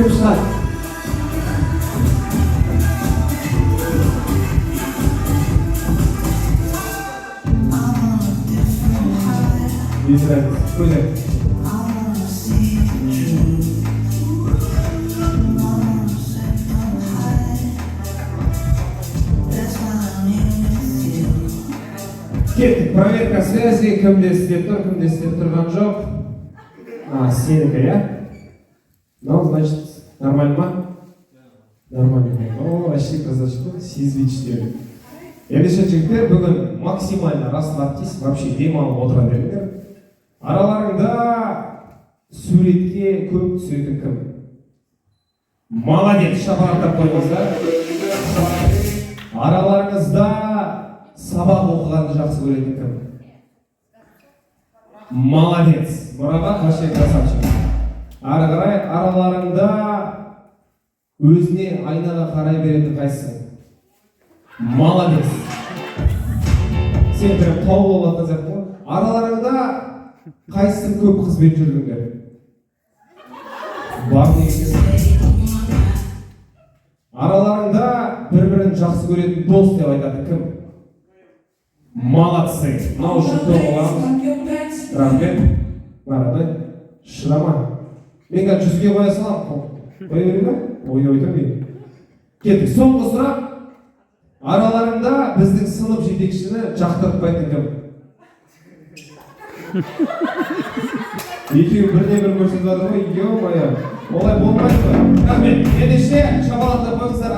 Кім шығады? Без разницы. Көзі. I wanna see the truth. I wanna say I'm high. That's why I'm here with you. Кеттік, проверка связи, кімде істеп тұр, кімде істеп тұрған жоқ. А, сенікі, иә? Ну, значит, нормально ма? Нормально. О, вообще красавчик қой, сезбейді. Ендеше, жігіттер, бүгін максимально расслабьтесь, вообще демалып отыра беріңдер. Араларыңда суретке көп түсетін кім? Молодец, шапалақтап қойыңыздар. Араларыңызда сабақ оқығанды жақсы көретін кім? Молодец, Мұрағат вообще красавчик. Ары қарай, араларыңда өзіне айнаға қарай беретін қайсысың? Молодец. Сен прям тау болып жатқан сияқты ғой. Араларыңда қайсысың көп қызбен жүрдіңдер? Бар негізі. Араларыңда бір бірін жақсы көретін дос деп айтады кім? Молодцы. Мынау үшін топ аламыз. Рахмет. Марадай. Шыдама. Мен қазір 100-ге қоя саламын. Қоя берейін ба? Ойнап айтамын мен. Кеттік. Соңғы сұрақ. Араларыңда біздің сынып жетекшіні жақтыртпайтын кім? Екеуі біріне бір көрсетіп жатыр ғой, ё-моё. Олай болмайды ғой. Рахмет. Ендеше, шапалақтап қойыңыздар.